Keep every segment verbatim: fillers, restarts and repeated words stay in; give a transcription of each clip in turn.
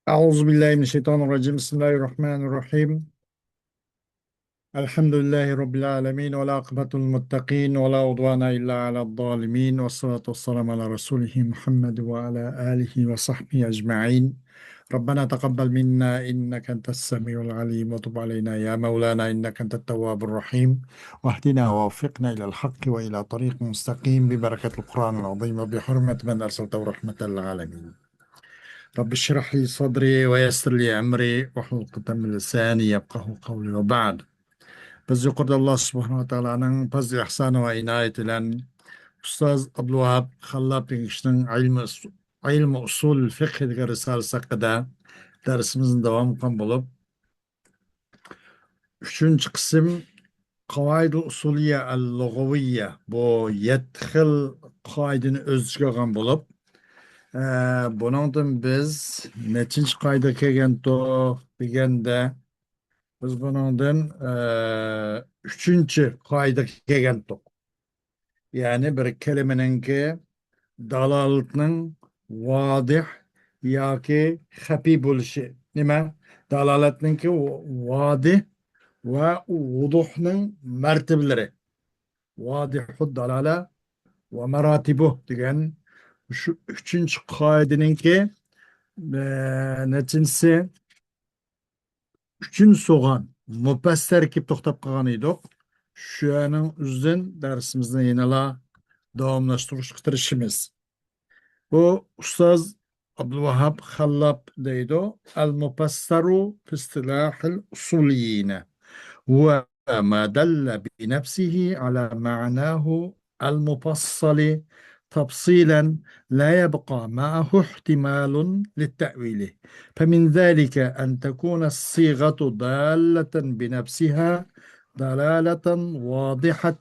أعوذ بالله من الشيطان الرجيم. بسم الله الرحمن الرحيم. الحمد لله رب العالمين، والعاقبة للمتقين، ولا عدوان إلا على الظالمين، والصلاة والسلام على رسوله محمد وعلى آله وصحبه أجمعين. ربنا تقبل منا إنك أنت السميع العليم، وتب علينا يا مولانا إنك أنت التواب الرحيم، واهدنا ووفقنا إلى الحق وإلى طريق مستقيم ببركة القرآن العظيم وبحرمة من أرسلته رحمة للعالمين. رب اشرح لي صدري ويسر لي أمري واحلل عقدة من لساني يفقهوا قولي وبعد. بىز يۇقىرىدا ئاللا سۇبھانەھۇ ۋە تائالانىڭ پەزلى ئىھسانى ۋە ئىنايىتى بىلەن ئۇستاز ئابدۇلۋاھاب خاللاپ دېگەن كىشىنىڭ ئىلمى، ئىلمى ئۇسۇل فىقھى دېگەن رىسالىسى ھەققىدە دەرسىمىزنى داۋام قىلغان بولۇپ، ئۈچىنچى قىسىم قاۋائىدۇل ئۇسۇلىيە ئەل لۇغىۋىيە، بۇ يەتتە خىل قائىدىنى ئۆز ئىچىگە ئالغان بولۇپ، ئە، بۇنىڭدىن بىز نەچچىنچى قائىدىگە كەلگەنتۇق دېگەندە، بىز بۇنىڭدىن، ئە، ئۈچىنچى قائىدىگە كەلگەنتۇق. يەنى بىر كەلىمىنىڭكى دالالىتىنىڭ ۋادىھ ياكى خەپىي بولۇشى. نېمە؟ دالالەتنىڭكى ۋادىھ ۋە ۋۇدۇھنىڭ مەرتىبىلىرى. ۋادىھۇد دالالە ۋە مەراتىبۇھ دېگەن شۇ ئۈچىنچى قائىدىنىڭكى، ئە، نەچچىنچىسى؟ ئۈچىنچى سوغان مۇپەسسەر كېلىپ توختاپ قالغان ئىدۇق. شۇنىڭ ئۈزىدىن دەرسىمىزنى يەنىلا داۋاملاشتۇرۇشقا تىرىشىمىز. بۇ ئۇستاز ئابدۇلۋاھاب خاللاپ دەيدۇ، المفسر في اصطلاح الأصوليين هو ما دل بنفسه على معناه المفصل تفصيلا لا يبقى معه احتمال للتأويل، فمن ذلك أن تكون الصيغة دالة بنفسها دلالة واضحة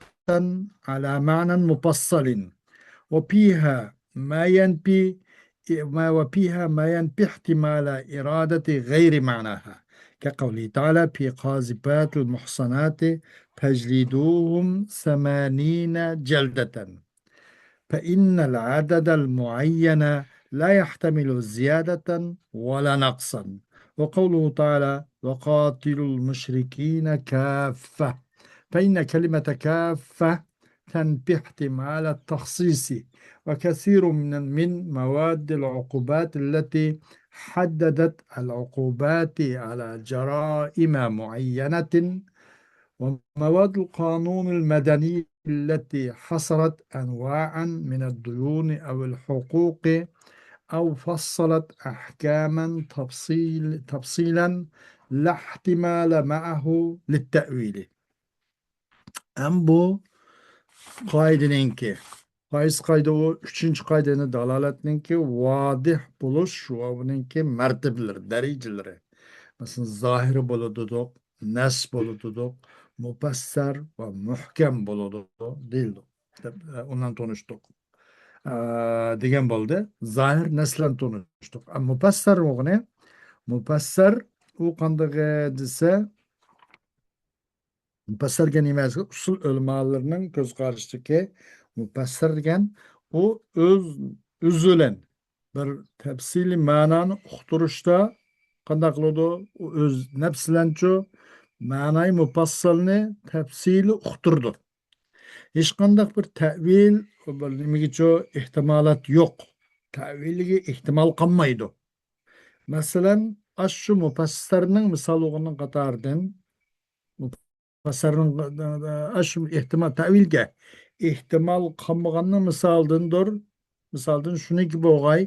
على معنى مفصل، وفيها ما ينفي، ما، وفيها ما ينفي احتمال إرادة غير معناها، كقوله تعالى في القاذفات المحصنات فاجلدوهم ثمانين جلدة، فإن العدد المعين لا يحتمل زيادة ولا نقصا، وقوله تعالى وقاتلوا المشركين كافة، فإن كلمة كافة تنفي احتمال التخصيص، وكثير من، من مواد العقوبات التي حددت العقوبات على جرائم معينة ومواد القانون المدني التي حصرت أنواعا من الديون أو الحقوق أو فصلت أحكاما تفصيل، تفصيلا لا احتمال معه للتأويل. ھەم بۇ قائىدىنىڭكى، قايسى قائىدە ئۇ؟ ئۈچىنچى قائىدىنى دالالەتنىڭكى ۋادىھ بولۇش ۋە بۇنىڭكى مەرتىبىلىرى، دەرىجىلىرى. مەسىلەن، زاھىر بولىدۇ دېدۇق، نەس بولىدۇ دېدۇق، مۇپەسسەر ۋە مۇھكەم بولىدۇ دېيىلدى. دەپ، ئە، ئۇنى تونۇشتۇق. ئە، دېگەن بولدى. زاھىر نەس بىلەن تونۇشتۇق. ئە، مۇپەسسەر بولغىنى، مۇپەسسەر ئۇ قاندىقى دېسە، مۇپەسسەر دېگەن نېمە؟ ئۇسسۇل ئۆلىمالىرىنىڭ كۆز قارىشىدىكى مۇپەسسەر دېگەن ئۇ ئۆز، ئۆزى بىلەن بىر تەپسىلىي مەنانى ئۇقتۇرۇشتا قانداق قىلىدۇ؟ ئۇ ئۆز نەپسى بىلەنچۇ مەناي مۇپەسسەلنى تەپسىلىي ئۇقتۇرىدۇ. ھېچقانداق بىر تەئۋىل، بىر نېمىگىچۇ ئېھتىمالات يوق. تەئۋىلگە ئېھتىمال قالمايدۇ. مەسىلەن، ئاشۇ مۇپەسسەرنىڭ مىسال ئوغرىنىڭ قاتارىدىن مۇپەسسەرنىڭ، ئاشۇ ئېھتىمال، تەئۋىلگە ئېھتىمال قالمىغاننىڭ مىسالىدىندۇر. مىسالدىن شۇنىڭكى بولغاي،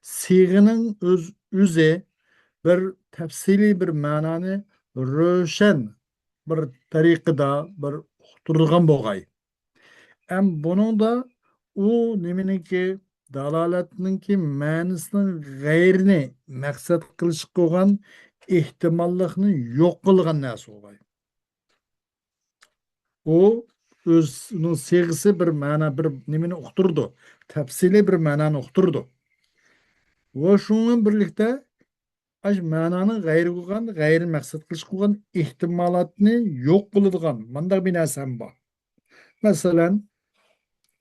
سىيغىنىڭ ئۆز، ئۆزى بىر تەپسىلىي بىر مەنانى روشەن بىر تەرىقىدە بىر ئۇقتۇرۇلغان بولغاي. ئەم بۇنىڭدا ئۇ نېمىنىڭكى، دالالەتنىڭكى مەنىسىنىڭ غەيرىنى مەقسەت قىلىشقا بولغان ئېھتىماللىقنى يوق قىلغان نەرسە بولغاي. ئۇ ئۆزىنىڭ سىيغىسى بىر مەنا، بىر نېمىنى ئۇقتۇرىدۇ، تەپسىلىي بىر مەنانى ئۇقتۇرىدۇ. ۋە شۇنىڭ بىلەن بىرلىكتە، ئاشۇ مەنانىڭ غەيرىگە بولغان، غەيرىي مەقسەت قىلىشقا بولغان ئېھتىمالاتنى يوق قىلىدىغان مانداق بىر نەرسە ھەم بار. مەسىلەن،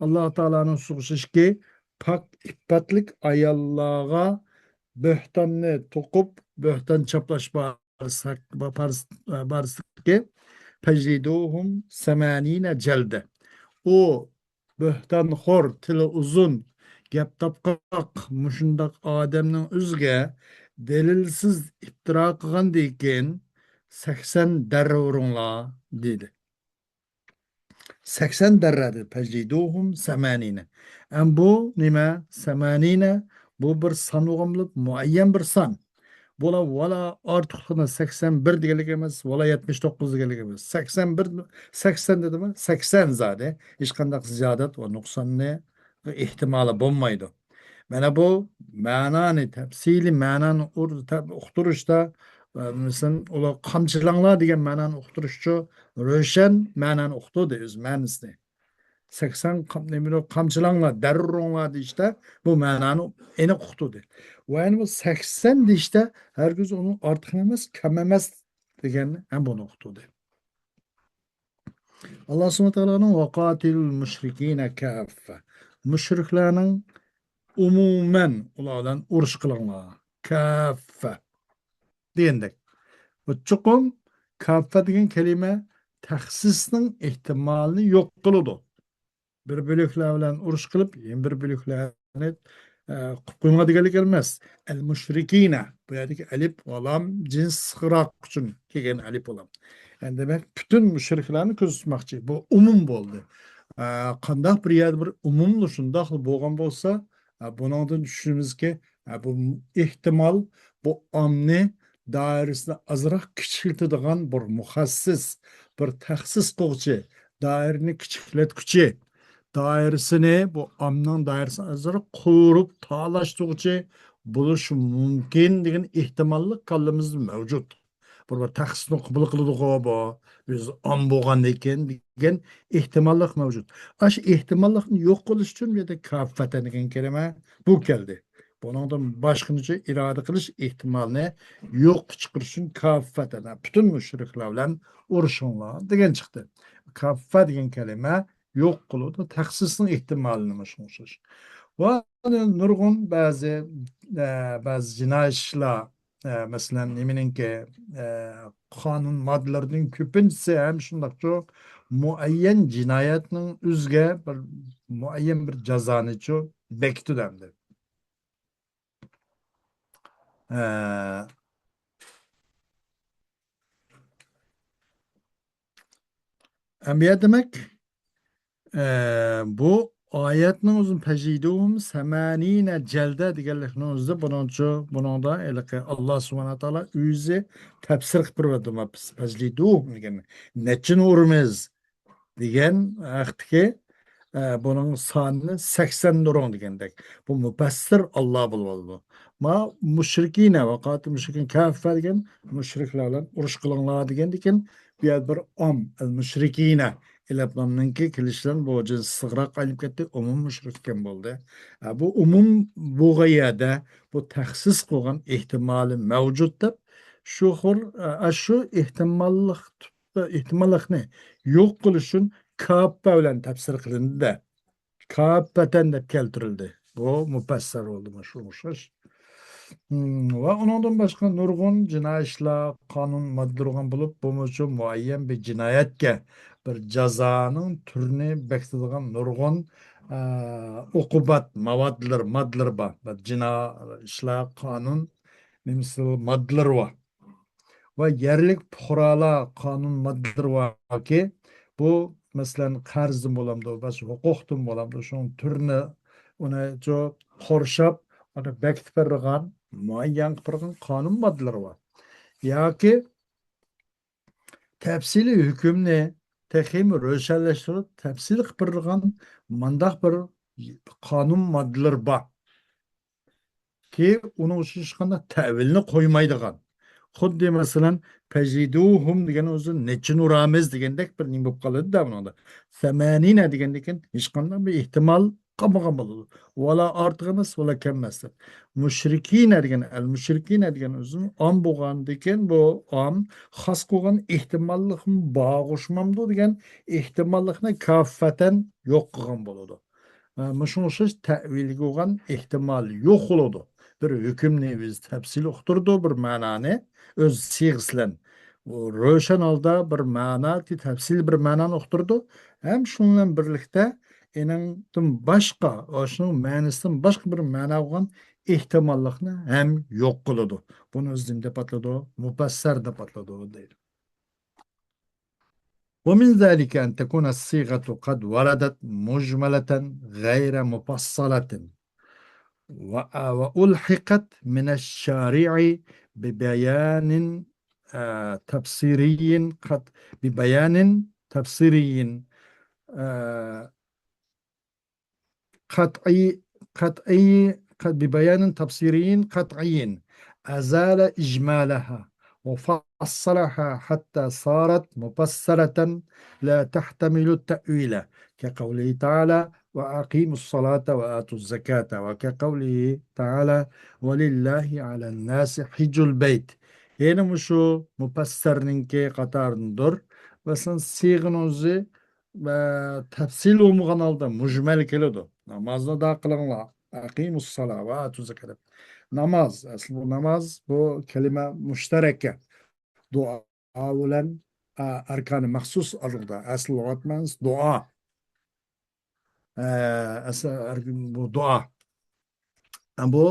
ئاللا تائالانىڭ سۆزىدىكى پاك ئىپپەتلىك ئاياللارغا بۆھتاننى توقۇپ، بۆھتان چاپلاش بارساق-، بارس-، بارسىدىكى، فەجلىدۇھۇم سەمانىنە جەلدە. ئۇ بۆھتانخور، تىلى ئۇزۇن، گەپ تاپقاق مۇشۇنداق ئادەمنىڭ ئۆزىگە دەلىلسىز ئىپتىرا قىلغاندىن كېيىن، سەكسەن دەررە ئۇرۇڭلار، دېدى. سەكسەن دەررە دېدى. فەجلىدۇھۇم سەمانىنە. ئەم بۇ نېمە؟ سەمانىنە، بۇ بىر سان بولغان بولۇپ، مۇئەييەن بىر سان. بۇلار ۋالا ئارتۇقلۇقىنى سەكسەن بىر دېگەنلىك ئەمەس، ۋالا يەتمىش توققۇز دېگەنلىك ئەمەس. سەكسەن بىر، سەكسەن دېدىمۇ؟ سەكسەن زادى. ھېچقانداق زىيادەت ۋە نۇقساننى ئېھتىمالى بولمايدۇ. مانا بۇ مەنانى، تەپسىلىي مەنانى ئۇر-، تەپ-، ئۇقتۇرۇشتا، ئە، مەسىلەن، ئۇلار قامچىلاڭلار دېگەن مەنانى ئۇقتۇرۇشچۇ، روشەن مەنانى ئۇقتۇردى، ئۆز مەنىسىنى. سەكسەن قام-، نېمىنى قامچىلاڭلار، دەررۇڭلار دېيىشتە بۇ مەنانى ئېنىق ئۇقتۇردى. ۋە يەنە بۇ سەكسەن دېيىشتە ھەرگىز ئۇنىڭ ئارتۇق ئەمەس، كەم ئەمەس دېگەن ھەم بۇنى ئۇقتۇردى. ئاللا سۇبھانەھۇ ۋە تائالانىڭ «ۋەقاتىلۇل مۇشرىكىنە كاففە». مۇشرىكلارنىڭ ئومۇمەن ئۇلار بىلەن ئۇرۇش قىلىڭلار. كاففە دېگەندەك. بۇ چوقۇم كاففە دېگەن كەلىمە تەخسىسنىڭ ئېھتىمالىنى يوق قىلىدۇ. بىر بۆلەكلەر بىلەن ئۇرۇش قىلىپ، يەنە بىر بۆلەكلەرنى، ئە، قىلىپ قويۇڭلار دېگەنلىك ئەمەس. ئەل مۇشرىكىنە. بۇ يەردىكى ئەلىپ ۋالام جىنس سىغراق ئۈچۈن كەلگەن ئەلىپ ۋالام. يەنى دېمەك، پۈتۈن مۇشرىكلارنى كۆزىتىشمەكچى. بۇ ئومۇم بولدى. ئە، قانداق بىر يەردە بىر ئومۇملا شۇنداقلا بولغان بولسا، ئە، بۇنىڭدىن چۈشىنىمىزكى، ئە، بۇ ئېھتىمال، بۇ ئامنى دائىرىسىنى ئازراق كىچىكلىتىدىغان بىر مۇخەسسىس، بىر تەخسىس قىلغۇچى، دائىرىنى كىچىكلەتكۈچى، دائىرىسىنى، بۇ ئامنىڭ دائىرىسىنى ئازراق قۇرۇپ تالاشتۇرغۇچى بولۇشى مۇمكىن دېگەن ئېھتىماللىق كاللىمىزدا مەۋجۇت. بۇ بىر تەخسىسنى قوبۇل قىلىدىغۇ بۇ، ئۆزى ئام بولغاندىكىن دېگەن ئېھتىماللىق مەۋجۇت. ئاشۇ ئېھتىماللىقنى يوق قىلىش ئۈچۈن بۇ يەردە كاففەتەن دېگەن كەلىمە بۇ كەلدى. بۇنىڭدىن باشقىنىچە ئىرادە قىلىش ئېھتىمالىنى يوققا چىقىرىش ئۈچۈن كاففەتەن، پۈتۈن مۇشرىكلار بىلەن ئۇرۇشۇڭلار دېگەن چىقتى. كاففە دېگەن كەلىمە يوق قىلىدۇ، تەخسىسنىڭ ئېھتىمالىنى مۇشۇغا ئوخشاش. ۋە نۇرغۇن بەزى، ئە، بەزى جىنايى ئىشلار، ئە، مەسىلەن، نېمىنىڭكى، ئە، قانۇن ماددىلىرىنىڭ كۆپىنچىسى ھەم شۇنداقچۇ مۇئەييەن جىنايەتنىڭ ئۆزىگە بىر مۇئەييەن بىر جازانىچۇ بېكىتىدۇ ئەمدى. ئە، ئەمدى دېمەك، ئە، بۇ ئايەتنىڭ ئۆزى «فەجلىدۇھۇم سەمانىنە جەلدە» دېگەنلىكنىڭ ئۆزى بۇنىڭچۇ، بۇنىڭدا ھېلىقى ئاللا سۇبھانەھۇ ۋە تائالا ئۆزى تەپسىر قىلىپ بېرىۋاتىدۇ. «فەجلىدۇھۇم» دېگەن نەچچىنى ئۇرىمىز دېگەن ھەقتىكى، ئە، بۇنىڭ سانىنى سەكسەن ئۇرۇڭ دېگەندەك. بۇ مۇپەسسىر ئاللا بولۇۋالىدۇ. ما مۇشرىكىنە ۋەقاتىلۇل مۇشرىكىنە كاففە دېگەن مۇشرىكلار بىلەن ئۇرۇش قىلىڭلار دېگەندىكىن، بۇ يەردە بىر ئام، ئەل مۇشرىكىنە، ئەلىپلامنىڭكى كېلىشى بىلەن بۇ جىنس سىغراق ئايلىنىپ كەتتى، ئومۇم مۇشرىك ئىكەن بولدى. ئە، بۇ ئومۇم بولغان يەردە بۇ تەخسىس قىلغان ئېھتىمالى مەۋجۇت دەپ، شۇ خىل، ئە، شۇ ئېھتىماللىق، ئېھتىماللىقنى يوق قىلىش ئۈچۈن كاپپە بىلەن تەپسىر قىلىندى-دە. كاپپەتەن دەپ كەلتۈرۈلدى. بۇ مۇپەسسەر بولدى، مانا شۇ ئوخشاش. ھىم، ۋە ئۇنىڭدىن باشقا نۇرغۇن جىنايى ئىشلار قانۇن ماددىلىرىغان بولۇپ، بۇمۇچۇ مۇئەييەن بىر جىنايەتكە، بىر جازانىڭ تۈرىنى بېكىتىدىغان نۇرغۇن، ئە، ئوقۇبات ماۋادلىرى، ماددىلىرى بار. بىر جىنايى ئىشلار قانۇن نېمىسى ماددىلىرى بار. ۋە يەرلىك پۇقرالار قانۇن ماددىلىرى باركى، بۇ، مەسىلەن، قەرزدىن بولامدۇ، باشقا ھوقۇقتىن بولامدۇ، شۇنىڭ تۈرىنى، ئۇنى شۇ قورشاپ، ئۇنى بېكىتىپ بېرىدىغان، مۇئەييەن قىلىپ بېرىدىغان قانۇن ماددىلىرى بار. ياكى تەپسىلىي ھۆكۈمنى تېخىمۇ روشەنلەشتۈرۈپ، تەپسىلىي قىلىپ بېرىدىغان مۇنداق بىر قانۇن ماددىلىرى بار. كى، ئۇنىڭ ئۈچۈن ھېچقانداق تەئۋىلنى قويمايدىغان. خۇددى مەسىلەن، «فەجلىدۇھۇم» دېگەن ئۆزى «نەچچىنى ئۇرىمىز» دېگەندەك بىر نېمە بولۇپ قالىدۇ-دە بۇنىڭدا. «سەمانىنە» دېگەندىن كېيىن ھېچقانداق بىر ئېھتىمال قالمىغان بولىدۇ. ۋالا ئارتۇق ئەمەس، ۋالا كەم ئەمەس دەپ. «مۇشرىكىنە» دېگەن، «ئەل مۇشرىكىنە» دېگەن ئۆزى ئام بولغاندىن كېيىن بۇ ئام خاس قىلغان ئېھتىماللىقمۇ بارغۇ ئوخشىمامدۇ دېگەن ئېھتىماللىقنى كاپپەتەن يوق قىلغان بولىدۇ. ئە، مۇشۇنىڭغا ئوخشاش تەئۋىلگە بولغان ئېھتىمال يوق بولىدۇ. بىر ھۆكۈمنى ئۆزى تەپسىلىي ئۇقتۇرىدۇ، بىر مەنانى ئۆز سىيغىسى بىلەن روشەن ھالدا بىر مەنا، تەپسىلىي بىر مەنانى ئۇقتۇرىدۇ. ھەم شۇنىڭ بىلەن بىرلىكتە ئېنىڭدىن باشقا، شۇنىڭ مەنىسىدىن باشقا بىر مەنا بولغان ئېھتىماللىقنى ھەم يوق قىلىدۇ. بۇنى ئۆزى نېمە دەپ ئاتىلىدۇ؟ مۇپەسسەر دەپ ئاتىلىدۇ دەيدۇ. ومن ذلك أن تكون الصيغة قد وردت مجملة غير مفصلة، و-، وألحقت من الشارع ببيان، آه، تفسيري قط-، ببيان تفسيري، آه، قطعي، قطعي، قط-، ببيان تفسيري قطعي أزال إجمالها وفصلها حتى صارت مفصلة لا تحتمل التأويل، كقوله تعالى: وأقيموا الصلاة وآتوا الزكاة، وكقوله تعالى: ولله على الناس حج البيت. يەنى مۇشۇ مۇپەسسەرنىڭكى قاتارىدىندۇر. مەسىلەن، سىيغىنىڭ ئۆزى ۋە تەپسىل بولمىغان ھالدا مۇجمەل كېلىدۇ. نامازنى ئادا قىلىڭلار. ئەقىمۇسسالا ۋە ئاتۇززاكا دەپ. ناماز، ئەسلى بۇ ناماز، بۇ كەلىمە مۇشتەرەكە. دۇئا بىلەن، ئە، ئەركانى مەخسۇس ئارىلىقىدا. ئەسلى لۇغەت مەنىسى دۇئا. ئە، ئەسلى ئەرك-، بۇ دۇئا. ئە، بۇ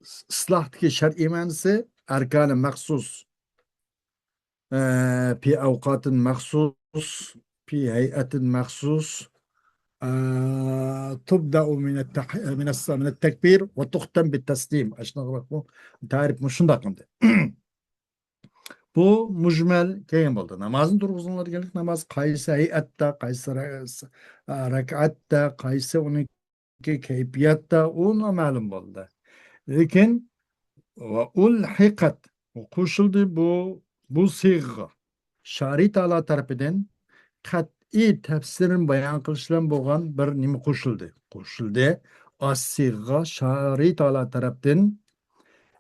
ئىس-، ئىسلاھتىكى شەرئىي مەنىسى ئەركانى مەخسۇس. ئە، في أوقات مخصوص، في هيئة مخصوص، ئە، تبدأ من التح-، من الس-، من التكبير وتختم بالتسليم. ئاشۇنداق بۇ تەرىپ مۇشۇنداق ئەمدى. بۇ مۇجمەل كەلگەن بولدى. نامازنى تۇرغۇزۇڭلار دېگەنلىك ناماز قايسى ھەيئەتتە، قايسى رە-، رەكئەتتە، قايسى ئۇنى كەيپىياتتا ئۇ نامەلۇم بولدى. لېكىن ۋە ئۇلھىقەت، قوشۇلدى بۇ، بۇ سىيغىغا. شارى تائالا تەرىپىدىن قەتئىي تەپسىرىنى بايان قىلىش بىلەن بولغان بىر نېمە قوشۇلدى. قوشۇلدى. ئاش سىيغىغا شارى تائالا تەرەپتىن،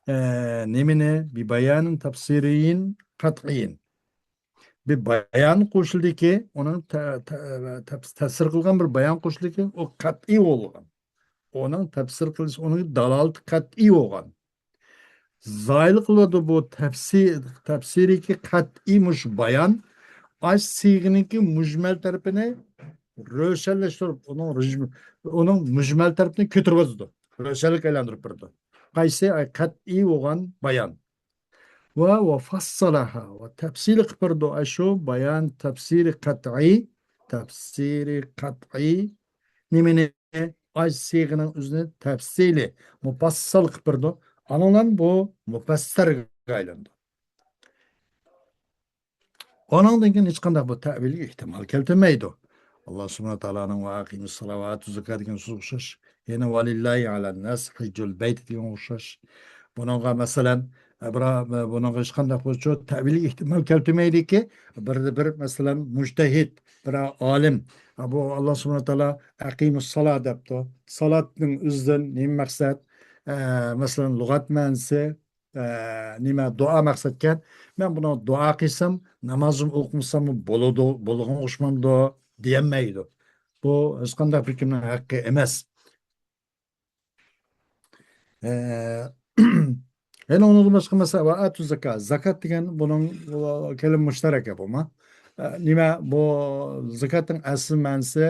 ئە، نېمىنى؟ بىبايانىن تەپسىرىيىن قەتئىيىن. بىر بايان قوشۇلدىكى، ئۇنىڭ تە-، تە-، تەپس-، تەپسىر قىلغان بىر بايان قوشۇلدىكى، ئۇ قەتئىي بولغان. ئۇنىڭ تەپسىر قىلىش، ئۇنىڭ دالالىتى قەتئىي بولغان. زايىل قىلىدۇ بۇ تەپسىر، تەپسىرىكى قەتئىي مۇشۇ بايان. ئاش سىيغىنىڭكى مۇجمەل تەرىپىنى روشەنلەشتۈرۈپ، ئۇنىڭ رېژىم-، ئۇنىڭ مۇجمەل تەرىپىنى كۆتۈرۈۋاتىدۇ. روشەنلىككە ئايلاندۇرۇپ بېرىدۇ. قايسى؟ ئاي، قەتئىي بولغان بايان. ۋە، ۋە فەسسەلەھا، ۋە تەپسىلى قىلىپ بېرىدۇ. ئاشۇ بايان تەپسىرى قەتئىي، تەپسىرى قەتئىي نېمىنى؟ ئاش سىيغىنىڭ ئۆزىنى تەپسىلى، مۇپەسسەل قىلىپ بېرىدۇ. ئانىڭدىن بۇ مۇپەسسەرگە ئايلىنىدۇ. ئۇنىڭدىن كېيىن ھېچقانداق بۇ تەۋىلگە ئېھتىمال كەلتۈرمەيدۇ. ئاللا سۇبھانەھۇ تائالانىڭ ۋە ئەقىمۇسسالا ۋە ئاتۇززاكا دېگەن سۆزىگە ئوخشاش. يەنە ۋەلىللاھى ئەلەنناس ھىججۇل بەيت دېگەنگە ئوخشاش. بۇنىڭغا مەسىلەن، بىرا-، بۇنىڭغا ھېچقانداق بۇ تەۋىلگە ئېھتىمال كەلتۈرمەيدىكى، بىر، بىر مەسىلەن، مۇجتەھىد، بىر ئالىم، بۇ ئاللا سۇبھانەھۇ تائالا ئەقىمۇسسالا دەپتۇ. سالاتنىڭ ئۆزىدىن نېمە مەقسەت؟ ئە، مەسىلەن، لۇغەت مەنىسى، ئە، نېمە، دۇئا مەقسەتكەن. مەن بۇنى دۇئا قىلسام، نامازىم ئوقۇمىساممۇ بولىدۇ، بولغان ئوخشىمامدۇ دېيەلمەيدۇ. بۇ ھېچقانداق بىر كىمنىڭ ھەققى ئەمەس. ئە، يەنە ئۇنىڭدىن باشقا مەسىلە، ۋە ئاتۇ زاكا. زاكات دېگەن بۇنىڭ، بۇ كەلىمە مۇشتەرەكە بۇمۇ. ئە، نېمە، بۇ زاكاتنىڭ ئەسلى مەنىسى،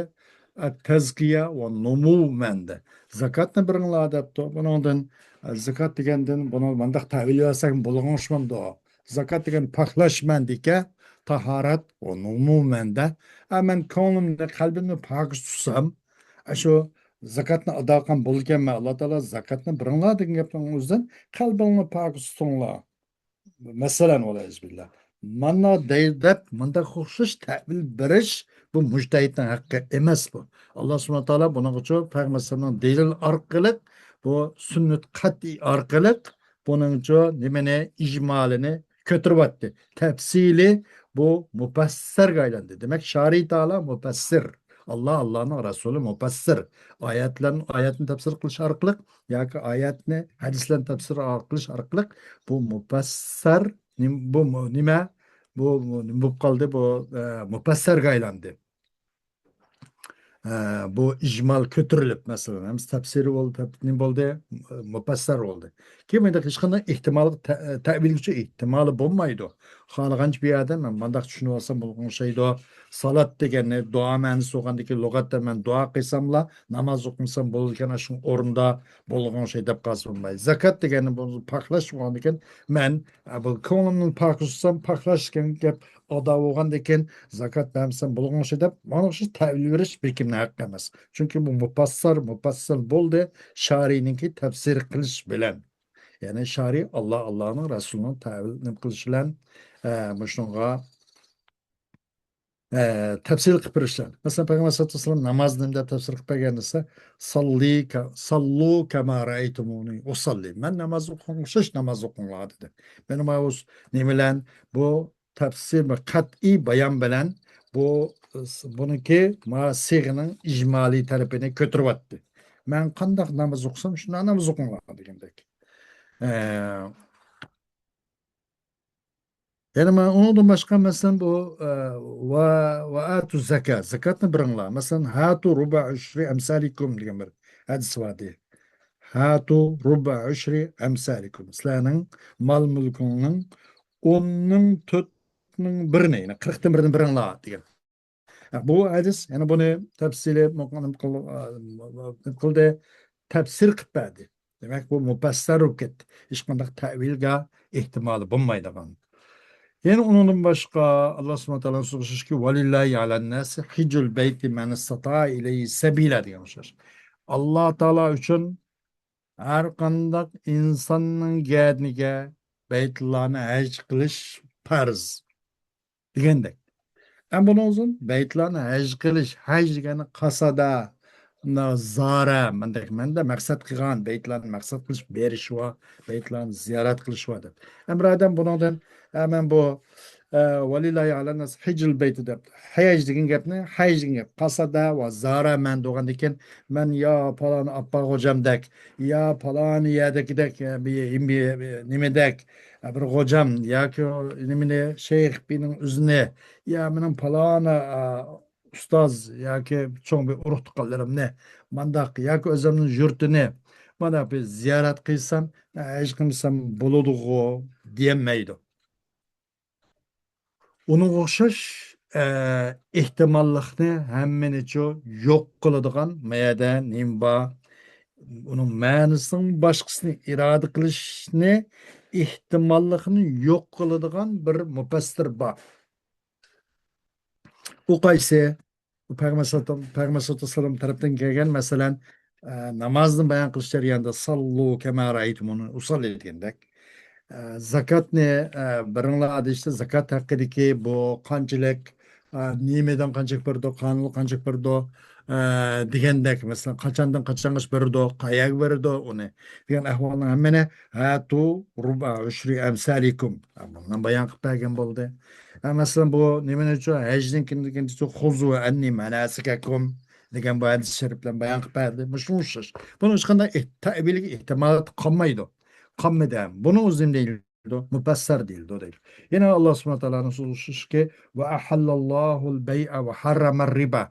ئەت-تەزكىيە ۋە نۇمۇ مەنىدە. زاكاتنى بېرىڭلار دەپتۇ. بۇنىڭدىن، ئە، زاكات دېگەندىن بۇنى مۇنداق تەۋىل بەرسەك بولغان ئوخشىمامدۇ؟ زاكات دېگەن پاكلاش مەنىدىكەن، تاھارەت ۋە نۇمۇ مەنىدە. ئە، مەن كۆڭلۈمنى، قەلبىمنى پاكىز تۇتسام، ئە، شۇ زاكاتنى ئادا قىلغان بولىدىكەنمەن. ئاللا تائالا زاكاتنى بېرىڭلار دېگەن گەپنىڭ ئۆزىدىن قەلبىڭلارنى پاكىز تۇتۇڭلار. مەسىلەن، ۋەلىيەزۇبىللا. مانا دەي دەپ، مۇنداق ئوخشاش تەۋىل بېرىش، بۇ مۇجتەھىدنىڭ ھەققى ئەمەس بۇ. ئاللا سۇبھانەھۇ تائالا بۇنىڭغىچۇ پەيغەمبەر ئەلەيھىسسالامنىڭ دەلىل ئارقىلىق، بۇ سۈننەت قەتئىي ئارقىلىق بۇنىڭچۇ نېمىنى، ئىجمالىنى كۆتۈرۈۋەتتى. تەپسىلى بۇ مۇپەسسەرگە ئايلاندى. دېمەك، شارى تائالا مۇپەسسىر. ئاللا، ئاللانىڭ رەسۇلى مۇپەسسىر. ئايەتلەرنى، ئايەتنى تەپسىر قىلىش ئارقىلىق ياكى ئايەتنى ھەدىسلەرنى تەپسىر قىلىش ئارقىلىق بۇ مۇپەسسەر نېم-، بۇ مۇ-، نېمە؟ بۇ، بۇ نېمە بولۇپ قالدى؟ بۇ، ئە، مۇپەسسەرگە ئايلاندى. ئە، بۇ ئىجمال كۆتۈرۈلۈپ، مەسىلەن، ھەممىسى تەپسىرى بولدى، تەپ-، نېمە بولدى؟ مۇپەسسەر بولدى. كېيىن بۇنداق ھېچقانداق ئېھتىمال، تە-، تەئۋىلگىچە ئېھتىمالى بولمايدۇ. خالىغانچە بۇ يەردە مەن مۇنداق چۈشىنىۋالسام بولغان ئوخشايدۇ. سالات دېگەننى دۇئا مەنىسى بولغاندىكىن، لۇغەتتە مەن دۇئا قىلساملا، ناماز ئوقۇمىسام بولىدىكەن، ئاشۇ ئورۇندا بولغان ئوخشايدۇ دەپ قالسا بولمايدۇ. زاكات دېگەننى بولسا پاكلاش بولغاندىكىن، مەن، ئە، بۇ كۆڭلۈمنى پاك تۇتسام، پاكلاش دېگەن گەپ ئادا بولغاندىكىن، زاكات بەرمىسەم بولغان ئوخشايدۇ دەپ، مانا ئوخشاش تەئۋىل بېرىش بىر كىمنىڭ ھەققى ئەمەس. چۈنكى بۇ مۇپەسسەر، مۇپەسسەل بولدى، شارىينىڭكى تەپسىر قىلىش بىلەن. يەنى شارىي ئاللا، ئاللانىڭ رەسۇلىنىڭ تەئۋىل نېمە قىلىشى بىلەن، ئە، مۇشۇنىڭغا، ئە، تەپسىر قىلىپ بېرىشلار. مەسىلەن، پەيغەمبەر سەللەللاھۇ ئەلەيھى ۋەسەللەم ناماز نېمە دەپ تەپسىر قىلىپ بەرگەن دېسە، ساللى كە-، ساللۇ كەما رەئەيتۇمۇنى ئۇساللى. مەن ناماز ئوقۇغانغا ئوخشاش ناماز ئوقۇڭلار دېدى. مانا ماۋۇ نېمە بىلەن؟ بۇ تەپسىر بىر قەتئىي بايان بىلەن بۇ، بۇنىڭكى ما سىغىنىڭ ئىجمالىي تەرىپىنى كۆتۈرۈۋەتتى. مەن قانداق ناماز ئوقۇسام، شۇنداق ناماز ئوقۇڭلار دېگەندەك. ئە، يەنە مانا ئۇنىڭدىن باشقا، مەسىلەن، بۇ، ئە، ۋە، ۋە ئاتۇ زاكا، زاكاتنى بېرىڭلار. مەسىلەن، ھاتۇ رۇبە ئۇشرى ئەمسالىكۇم دېگەن بىر ھەدىس بار دېدى. ھاتۇ رۇبە ئۇشرى ئەمسالىكۇم. سىلەرنىڭ مال مۈلكۈڭنىڭ ئوننىڭ تۆتنىڭ بىرىنى، يەنى قىرىقتىن بىرىنى بېرىڭلار دېگەن. ھە، بۇ ھەدىس، يەنە بۇنى تەپسىلىي مۇقىم قىل-، قىلدى، تەپسىر قىلىپ بەردى. دېمەك، بۇ مۇپەسسەر بولۇپ كەتتى. ھېچقانداق تەئۋىلگە ئېھتىمالى بولمايدىغان. يەنە ئۇنىڭدىن باشقا، ئاللا سۇبھانەھۇ ۋە تائالانىڭ سۆزى ئوخشاشكى، ۋەلىللاھى ئەلەنناسى ھىججۇل بەيتى مەنىستاتائە ئىلەيھى سەبىلا دېگەن ئوخشاش. ئاللا تائالا ئۈچۈن ھەر قانداق ئىنساننىڭ گەدىنىگە بەيتۇللانى ھەج قىلىش پەرز. دېگەندەك. ئەمما بۇنىڭ ئۈچۈن بەيتۇللانى ھەج قىلىش، ھەج دېگەننى قاسادا، نا-، زارە، مەندەك، مەندە مەقسەت قىلغان، بەيتۇللانى مەقسەت قىلىش بېرىش ۋە بەيتۇللانى زىيارەت قىلىش ۋە دەپ. ئەمما بىر ئادەم بۇنىڭدىن، ئە، مەن بۇ، ئە، ۋەلىللاھى ئەلەنناس ھىججۇل بەيتى دەپ، ھەج دېگەن گەپنى، ھەج دېگەن گەپ، قاسادا ۋە زارە مەن دېگەندىكىن، مەن يا پالان ئاپپا خوجامدەك، يا پالان يەردىكىدەك، يا بىر، بىر، بىر نېمىدەك، بىر غوجام ياكى نېمىنى، شەيخ بىنىڭ ئۆزىنى، يا مېنىڭ پالانا، ئا، ئۇستاز ياكى چوڭ بىر ئۇرۇق تۇغقانلىرىمنى مانداق ياكى ئۆزۈمنىڭ يۇرتىنى مانداق بىر زىيارەت قىلسام، ھەج قىلمىسام بولىدىغۇ دېيەلمەيدۇ. ئۇنىڭغا ئوخشاش، ئە، ئېھتىماللىقنى ھەممىنىچۇ يوق قىلىدىغان ما يەردە نېمە بار؟ ئۇنىڭ مەنىسىنىڭ باشقىسىنى ئىرادە قىلىشنى، ئېھتىماللىقنى يوق قىلىدىغان بىر مۇپەسسىر بار. ئۇ قايسى؟ بۇ پەيغەمبەر سەللەللاھۇ، پەيغەمبەر سەللەللاھۇ ئەلەيھى ۋەسەللەم تەرەپتىن كەلگەن، مەسىلەن، ئە، نامازنى بايان قىلىش جەريانىدا، ساللۇ كەما رەئەيتۇمۇنى ئۇساللى دېگەندەك، ئە، زاكاتنى، ئە، بېرىڭلار دېيىشتە، زاكات ھەققىدىكى بۇ قانچىلىك، ئە، نېمىدىن قانچىلىك بېرىدۇ، قانۇنلۇق قانچىلىك بېرىدۇ، ئە، دېگەندەك، مەسىلەن، قاچاندىن قاچانغىچە بېرىدۇ، قەيەرگە بېرىدۇ ئۇنى دېگەن ئەھۋالنىڭ ھەممىنى ھاتۇ رۇبە ئۇشرى ئەمسالىكۇم، ئە، بۇنى بايان قىلىپ بەرگەن بولدى. ئە، مەسىلەن، بۇ نېمىنى ئۈچۈن ھەجنىڭ كېيىن، كېيىن خۇزۇ ئەننى مەناسىكەكۇم دېگەن بۇ ھەدىس شەرىپ بىلەن بايان قىلىپ بەردى. مۇشۇ ئوخشاش. بۇنىڭ ھېچقانداق ئېھ-، تەئۋىلگە ئېھتىمالى قالمايدۇ. قالمىدى. بۇنىڭ ئۆزى نېمە دەيدۇ؟ مۇپەسسەر دېيىلىدۇ دەيدۇ. يەنە ئاللا سۇبھانەھۇ ۋە تائالانىڭ سۆزى شۇكى، ۋە ئەھەللەللاھۇل بەيئە ۋە ھەررەمەر رىبا.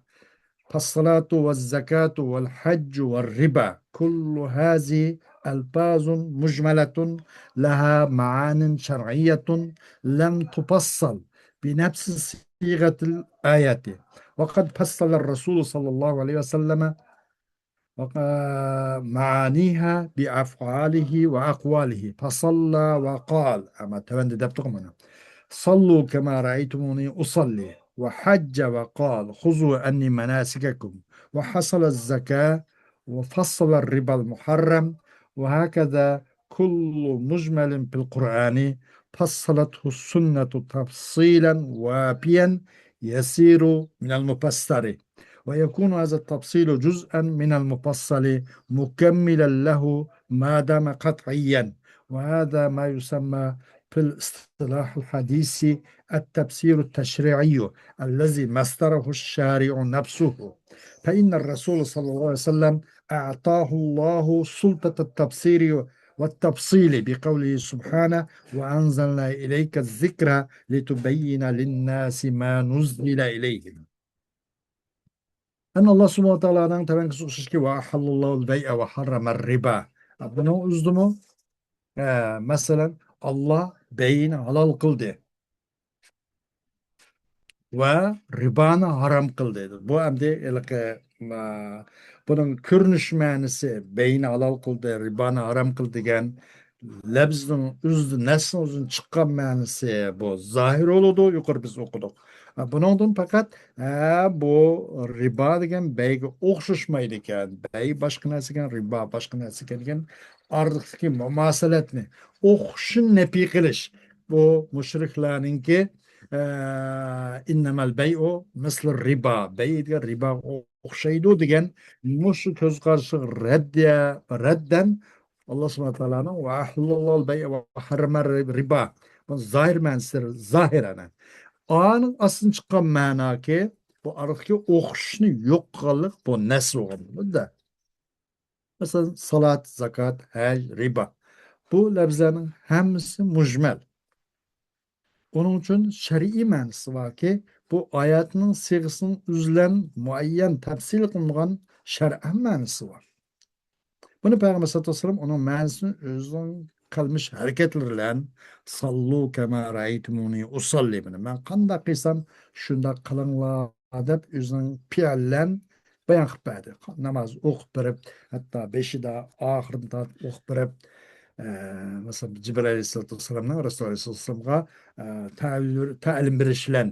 فالصلاة والزكاة والحج والربا كل هذه ألفاظ مجملة لها معان شرعية لم تفصل بنفس صيغة الآية، وقد فصل الرسول صلى الله عليه وسلم وق-، معانيها بأفعاله وأقواله، فصلى وقال، ئەمما تۆۋەندە دەپتۇ مانا. صلوا كما رأيتموني أصلي، وحج وقال، خذوا عني مناسككم، وحصل الزكاة، وفصل الربا المحرم، وهكذا كل مجمل في القرآن فصلته السنة تفصيلا وافيا يسير من المفسر، ويكون هذا التفصيل جزءا من المفصل مكملا له ما دام قطعيا، وهذا ما يسمى في الاصطلاح الحديث التفسير التشريعي الذي مصدره الشارع نفسه، فإن الرسول صلى الله عليه وسلم أعطاه الله سلطة التفسير والتفصيل بقوله سبحانه: وأنزلنا إليك الذكر لتبين للناس ما نزل إليهم. ئەنە ئاللا سۇبھانەھۇ ۋە تائالانىڭ تەۋەنكىسى ئوخشاشكى، ۋە ئەھەللاللاھۇل بەيئە ۋە ھەررەمەر رىبا. بۇنىڭ ئۆزىدىمۇ، ئە، مەسىلەن، ئاللا بەيئنى ھالال قىلدى. ۋە رىبانى ھارام قىلدى. بۇ ئەمدى ھېلىقى، ئە، بۇنىڭ كۆرۈنۈش مەنىسى، بەيئنى ھالال قىلدى، رىبانى ھارام قىلدى دېگەن لەپزنىڭ ئۆزىدىن، نەسنىڭ ئۆزىدىن چىققان مەنىسى بۇ زاھىر بولىدۇ، يۇقىرى بىز ئوقۇدۇق. بۇنىڭدىن پەقەت، ھە، بۇ رىبا دېگەن بەيگە ئوخشاشمايدىكەن، بەي باشقا نەرسە ئىكەن، رىبا باشقا نەرسە ئىكەن دېگەن ئارىلىقتىكى مۇماسىلەتنى، ئوخشىشىنى نەپىي قىلىش. بۇ مۇشرىكلارنىڭكى، ئە، ئىننەمەل بەيئۇ مىسلۇ رىبا، بەي دېگەن رىباغا ئوخشايدۇ دېگەن مۇشۇ كۆز قارىشىغا رەددىيە، رەددەن ئاللا سۇبھانەھۇ ۋە تائالانىڭ ۋە ئەھەللاللاھۇل بەيئە ۋە ھەررەمەر رىبا. بۇ زاھىر مەنىسى، زاھىرەن. ئانىڭ ئاستىدىن چىققان مەناكى، بۇ ئارىدىكى ئوخشىشىشنى يوق قىلغانلىق، بۇ نەس بولغان بۇندا. مەسىلەن، سالات، زاكات، ھەج، رىبا. بۇ لەپزلەرنىڭ ھەممىسى مۇجمەل. ئۇنىڭ ئۈچۈن شەرئىي مەنىسى باركى، بۇ ئايەتنىڭ سىيغىسىنىڭ ئۆزى بىلەن مۇئەييەن تەپسىل قىلىنغان شەرئەن مەنىسى بار. بۇنى پەيغەمبەر سەللەللاھۇ ئەلەيھى ۋەسەللەم ئۇنىڭ مەنىسىنى ئۆزىنىڭ قىلمىش ھەرىكەتلىرى بىلەن، ساللۇ كەما رەئەيتۇمۇنى ئۇساللى، مانا مەن قانداق قىلسام شۇنداق قىلىڭلار دەپ ئۆزىنىڭ پېئىلى بىلەن بايان قىلىپ بەردى. ناماز ئوقۇپ بېرىپ، ھەتتا بېشىدا، ئاخىرىدا تارتىپ ئوقۇپ بېرىپ، ئە، مەسىلەن، جىبرىئىل ئەلەيھىسسالاتۇ ۋەسسالامنىڭ رەسۇل ئەلەيھىسسالامغا، ئە، تەلىم، تەلىم بېرىش بىلەن،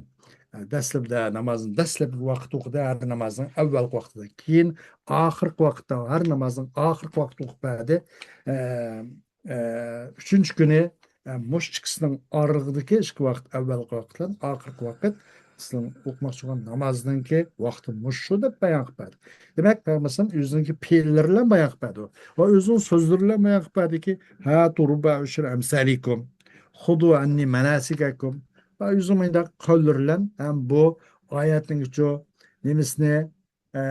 ئە، دەسلىپىدە نامازنىڭ دەسلەپكى ۋاقتى ئوقۇدى، ھەر نامازنىڭ ئەۋۋەلقى ۋاقتىدا، كېيىن ئاخىرقى ۋاقىتتا، ھەر نامازنىڭ ئاخىرقى ۋاقتىدا ئوقۇپ بەردى. ئە، ئە، ئۈچىنچى كۈنى، ئە، مۇشۇ ئىككىسىنىڭ ئارىلىقىدىكى ئىككى ۋاقىت، ئەۋۋەلقى ۋاقىت بىلەن ئاخىرقى ۋاقىت، سىلەر ئوقۇماقچى بولغان نامازنىڭكى ۋاقتى مۇشۇ دەپ بايان قىلىپ بەردى. دېمەك، پەيغەمبەر ئەلەيھىسسالام ئۆزىنىڭكى پېئىللىرى بىلەن بايان قىلىپ بەردى. ۋە ئۆزىنىڭ سۆزلىرى بىلەن بايان قىلىپ بەردىكى، ھاتۇ رۇبە ئۇشر ئەمسالىكۇم، خۇدۇ ئەننى مەناسىكەكۇم. ۋە ئۆزىنىڭ مۇنداق قەۋللىرى بىلەن ھەم بۇ ئايەتنىڭكى نېمىسىنى، ئە،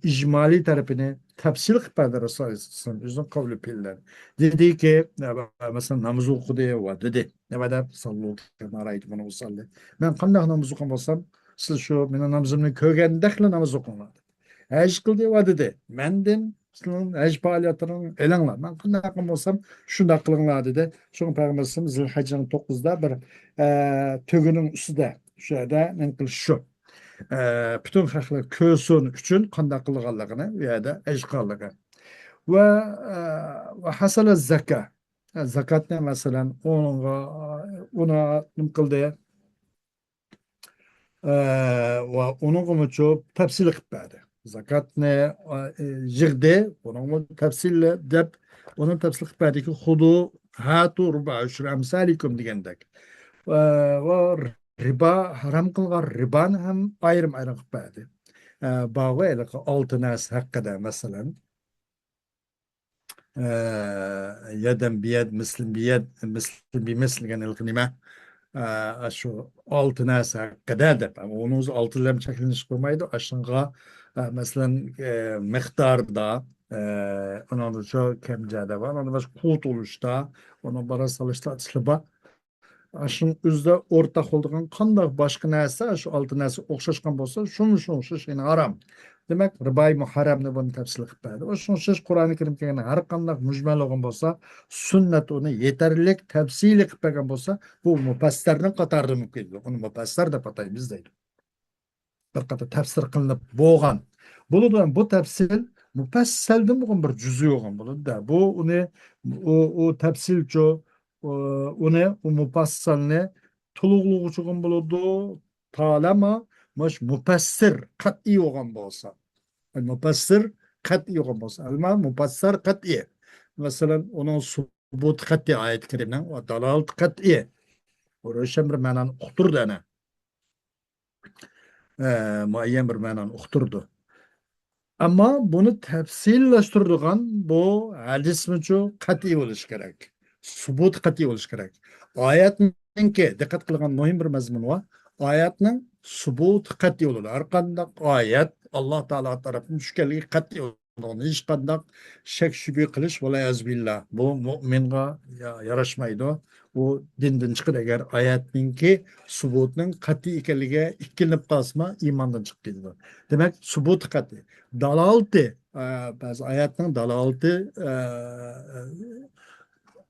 ئىجمالىي تەرىپىنى تەپسىل قىلىپ بەردى رەسۇل ئەلەيھىسسالام ئۆزىنىڭ قەۋلى پېئىلى بىلەن. دېدىكى، ئە، مەسىلەن، ناماز ئوقۇدى ۋە دېدى، نېمە دەپ، ساللۇ كەما رەئەيتۇمۇنى ئۇساللى. مەن قانداق ناماز ئوقۇغان بولسام، سىز شۇ مېنىڭ نامىزىمنى كۆرگەندەكلا ناماز ئوقۇڭلار، دېدى. ھەج قىلدى ۋە دېدى، مەندىن سىلەرنىڭ ھەج پائالىيەتلىرىڭ ئېلىڭلار. مەن قانداق قىلغان بولسام، شۇنداق قىلىڭلار، دېدى. شۇڭا پەيغەمبەر ئەلەيھىسسالام زىلھەججىنىڭ توققۇزىدا بىر، ئە، تۆگىنىڭ ئۈستىدە، شۇ يەردە نېمە قىلىش شۇ. ئە، پۈتۈن خەلقلەر كۆرسۇن ئۈچۈن قانداق قىلغانلىقىنى، ئۇ يەردە ھەج قىلغانلىقى. ۋە، ئە، ۋە ھەسەلە زاكا. زاكاتنى، مەسىلەن، ئۇنىڭغا، ئۇنى نېمە قىلدى؟ ئە، ۋە ئۇنىڭغىمۇ تەپسىل قىلىپ بەردى. زاكاتنى، ئە، يىغدى، ئۇنىڭغىمۇ تەپسىل دەپ، ئۇنى تەپسىل قىلىپ بەردىكى، خۇدۇ ھاتۇ رۇبە ئۇشر ئەمسالىكۇم دېگەندەك. ئە، ۋە رىبا، ھارام قىلغان رىبانى ھەم ئايرىم-ئايرىم قىلىپ بەردى. ئە، بارغۇ ھېلىقى ئالتە نەرسە ھەققىدە، مەسىلەن، ئە، يەدەن بىيەد، مىسلىن بىيەد، مىسلىن بىمىسل دېگەن ھېلىقى نېمە؟ ئە، شۇ ئالتە نەرسە ھەققىدە دەپ، ئۇنىڭ ئۆزى ئالتە بىلەن چەكلىنىش قىلمايدۇ. ئاشۇنىڭغا، ئە، مەسىلەن، ئە، مىقداردا، ئە، ئۇنىڭدا شۇ كەمجەدە بار، ئۇنىڭدا باشقا قۇۋۋەت ئۇلىشىشتا، ئۇنىڭ بارا سالىشتا ئىشلار بار. ئاشۇنىڭ ئۆزىدە ئورتاق بولىدىغان قانداق باشقا نەرسە، شۇ ئالتە نەرسە ئوخشاشقان بولسا، شۇمۇ شۇ ئوخشاش، يەنى ھارام. دېمەك، رىباي مۇھەررەمنى بۇنى تەپسىل قىلىپ بەردى. شۇنىڭ ئوخشاش قۇرئانى كەرىم كەلگەن ھەر قانداق مۇجمەل بولغان بولسا، سۈننەت ئۇنى يېتەرلىك تەپسىلىي قىلىپ بەرگەن بولسا، بۇ مۇپەسسەرنىڭ قاتارىدىمۇ كىرىدۇ. ئۇنى مۇپەسسەر دەپ ئاتايمىز دەيدۇ. بىر قېتىم تەپسىر قىلىنىپ بولغان. بولىدۇ، بۇ تەپسىل مۇپەسسەلدىن بولغان بىر جۈزئى بولغان بولىدۇ-دە. بۇ ئۇنى، ئۇ، ئۇ تەپسىلچۇ، ئۇ، ئۇنى، ئۇ مۇپەسسەلنى تولۇقلىغۇچىغىمۇ بولىدۇ، تالەما مۇش مۇپەسسىر قەتئىي بولغان بولسا. مۇپەسسىر قەتئىي بولغان بولسا. ئەمما مۇپەسسەر قەتئىي. مەسىلەن، ئۇنىڭ سۇبۇتى قەتئىي ئايەت كەرىمنىڭ ۋە دالالىتى قەتئىي. روشەن بىر مەنانى ئۇقتۇرىدۇ ئەنە. ئە، مۇئەييەن بىر مەنانى ئۇقتۇرىدۇ. ئەمما بۇنى تەپسىللاشتۇرىدىغان بۇ ھەدىسمۇچۇ قەتئىي بولۇشى كېرەك. سۇبۇتى قەتئىي بولۇشى كېرەك. ئايەتنىڭكى، دىققەت قىلغان مۇھىم بىر مەزمۇن بار. ئايەتنىڭ سۇبۇتى قەتئىي بولىدۇ. ھەر قانداق ئايەت ئاللا تائالا تەرەپتىن چۈشكەنلىكى قەتئىي بولىدۇ. بۇنىڭدا ھېچقانداق شەك-شۈبھە قىلىش، ۋەلئىيازۇبىللا، بۇ مۇئمىنغا يا-، ياراشمايدۇ. ئۇ دىندىن چىقىدۇ، ئەگەر ئايەتنىڭكى سۇبۇتىنىڭ قەتئىي ئىكەنلىكىگە ئىككىلىنىپ قالسىمۇ، ئىماندىن چىقىپ كېتىدۇ. دېمەك، سۇبۇتى قەتئىي. دالالىتى، ئە، بەزى ئايەتنىڭ دالالىتى، ئە،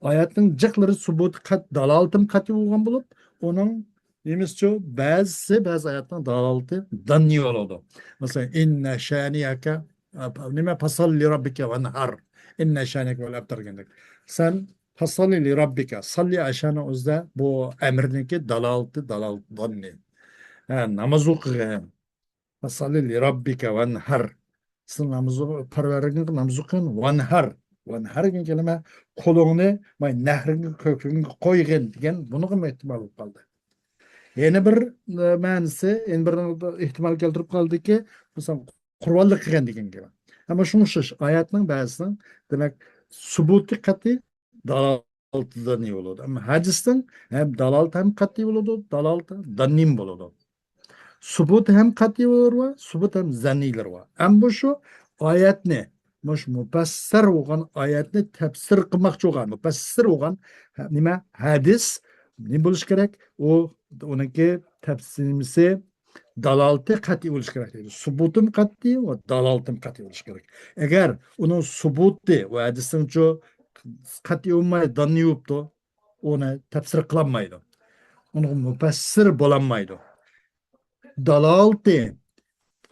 ئايەتنىڭ جىقلىرى سۇبۇتى قەت-، دالالىتىمۇ قەتئىي بولغان بولۇپ، ئۇنىڭ نېمىسىچۇ، بەزىسى، بەزى ئايەتنىڭ دالالىتى داننىي بولىدۇ. مەسىلەن، «ئىننە شانىئەكە»، ئە، نېمە، «پاساللى راببىكە ۋەنھار، ئىننە شانىئەكە ۋەل ئەبتار» دېگەندەك. سەن «پاساللى لىراببىكە»، ساللى ئەشانىڭ ئۆزىدە بۇ ئەمىرنىڭكى دالالىتى، دالالىتى داننىي. ھە، ناماز ئوقۇغىن. «پاساللى لىراببىكە ۋەنھار». سەن ناماز ئوقۇ-، پەرۋەردىگىرىڭگە ناماز ئوقۇغىن. «ۋەنھار». «ۋەنھار» دېگەن كەلىمە، قولۇڭنى، ماي، نەھرىڭگە، كۆكرىكىڭگە قويغىن دېگەن، بۇنىڭغا ئېھتىمال بولۇپ قالدى. يەنە بىر، ئە، مەنىسى، يەنە بىر ئېھتىمال كەلتۈرۈپ قالدىكى، مىسال، قۇربانلىق قىلغان دېگەن گەپ. ئەمما شۇڭا ئوخشاش ئايەتنىڭ بەزىسىنىڭ، دېمەك، سۇبۇتى قەتئىي، دالالىتى داننىي بولىدۇ. ئەمما ھەدىستىن ھەم دالالىتى ھەم قەتئىي بولىدۇ، دالالىتى داننىيمۇ بولىدۇ. سۇبۇتى ھەم قەتئىي بولىدۇ، سۇبۇت ھەم زەننىيلىرى بار. ئەمما بۇ شۇ ئايەتنى، مۇشۇ مۇپەسسەر بولغان ئايەتنى تەپسىر قىلماقچى بولغان، مۇپەسسىر بولغان، ھە، نېمە، ھەدىس نېمە بولۇشى كېرەك؟ ئۇ، ئۇنىڭكى تەپسىرىمىسى دالالىتى قەتئىي بولۇشى كېرەك دەيدۇ. سۇبۇتىم قەتئىي ۋە دالالىتىم قەتئىي بولۇشى كېرەك. ئەگەر ئۇنىڭ سۇبۇتى ۋە ھەدىسنىڭچۇ قەتئىي بولماي، داننىي بوپتۇ، ئۇنى تەپسىر قىلالمايدۇ. ئۇنىڭ مۇپەسسىر بولالمايدۇ. دالالىتى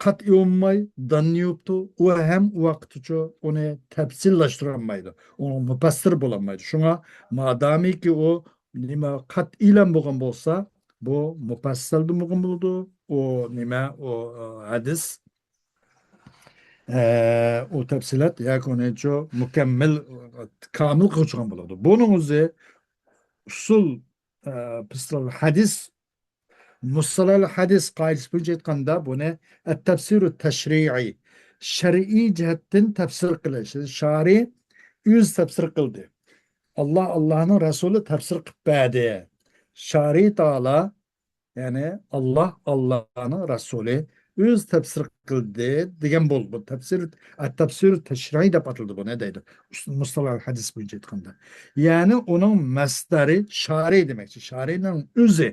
قەتئىي بولماي، داننىي بوپتۇ، ئۇ ھەم ئۇ ۋاقىتتىچۇ ئۇنى تەپسىللاشتۇرالمايدۇ. ئۇنىڭ مۇپەسسىر بولالمايدۇ. شۇڭا مادامىكى ئۇ نېمە، قەتئىيلا بولغان بولسا، بۇ مۇپەسسەلدىن بولغان بولىدۇ. ئۇ نېمە، ئۇ، ئە، ھەدىس، ئە، ئۇ تەپسىلات ياكى ئۇنىچۇ مۇكەممەل، كامىل قىلغۇچىغان بولىدۇ. بۇنىڭ ئۆزى ئۇسۇل، ئە، پىسلال ھەدىس، مۇسلال ھەدىس قائىدىسى بويىچە ئېيتقاندا، بۇنى ئەت-تەپسىرۇ تەشرىئىي، شەرئىي جەھەتتىن تەپسىر قىلىش. شارى ئۆزى تەپسىر قىلدى. ئاللا، ئاللانىڭ رەسۇلى تەپسىر قىلىپ بەردى. شارى تائالا، يەنى ئاللا، ئاللانىڭ رەسۇلى ئۆزى تەپسىر قىلدى دېگەن بولدى. بۇ تەپسىر، ئەت-تەپسىرۇ تەشرىئىي دەپ ئاتىلىدۇ بۇنى دەيدۇ. مۇسلال ھەدىس بويىچە ئېيتقاندا. يەنى ئۇنىڭ مەسدەرى شارى دېمەكچى. شارىنىڭ ئۆزى.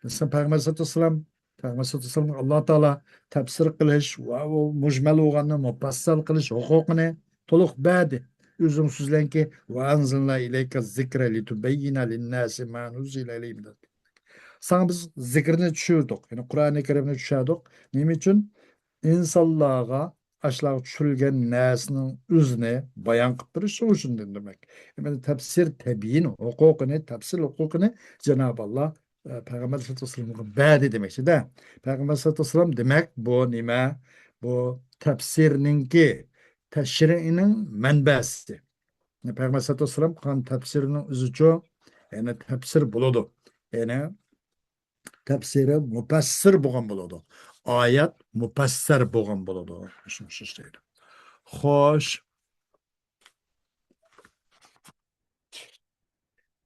مەسىلەن، پەيغەمبەر سەللەللاھۇ ئەلەيھى ۋەسەللەم، پەيغەمبەر سەللەللاھۇ ئەلەيھى ۋەسەللەم ئاللا تائالا تەپسىر قىلىش ۋە ئۇ مۇجمەل بولغاننى مۇپەسسەل قىلىش ھوقۇقىنى تولۇق بەردى. ئۆزىڭىز سۆزلەنكى، «ۋە ئەنزەلنا ئىلەيكە زىكرە لىتۇبەييىنە لىنناسى ما نۇززىلە ئىلەيھىم» دەپ. ساڭا بىز زىكىرنى چۈشۈردۇق، يەنى قۇرئانى كەرىمنى چۈشۈردۇق. نېمە ئۈچۈن؟ ئىنسانلارغا ئاشۇلارغا چۈشۈرۈلگەن نەرسىنىڭ ئۆزىنى بايان قىلىپ بېرىش ئۈچۈن دېمەك. يەنى تەپسىر تەبيىن ھوقۇقىنى، تەپسىر ھوقۇقىنى جانابى ئاللا، ئە، پەيغەمبەر سەللەللاھۇ ئەلەيھى ۋەسەللەمگە بەردى دېمەكچىدە. پەيغەمبەر سەللەللاھۇ ئەلەيھى ۋەسەللەم دېمەك، بۇ نېمە؟ بۇ تەپسىرنىڭكى، تەشرىئىنىڭ مەنبەسى. پەيغەمبەر سەللەللاھۇ ئەلەيھى ۋەسەللەم قىلغان تەپسىرنىڭ ئۆزىچۇ، يەنى تەپسىر بولىدۇ. يەنى تەپسىرى مۇپەسسىر بولغان بولىدۇ. ئايەت مۇپەسسەر بولغان بولىدۇ. شۇ، شۇ دەيدۇ. خوش.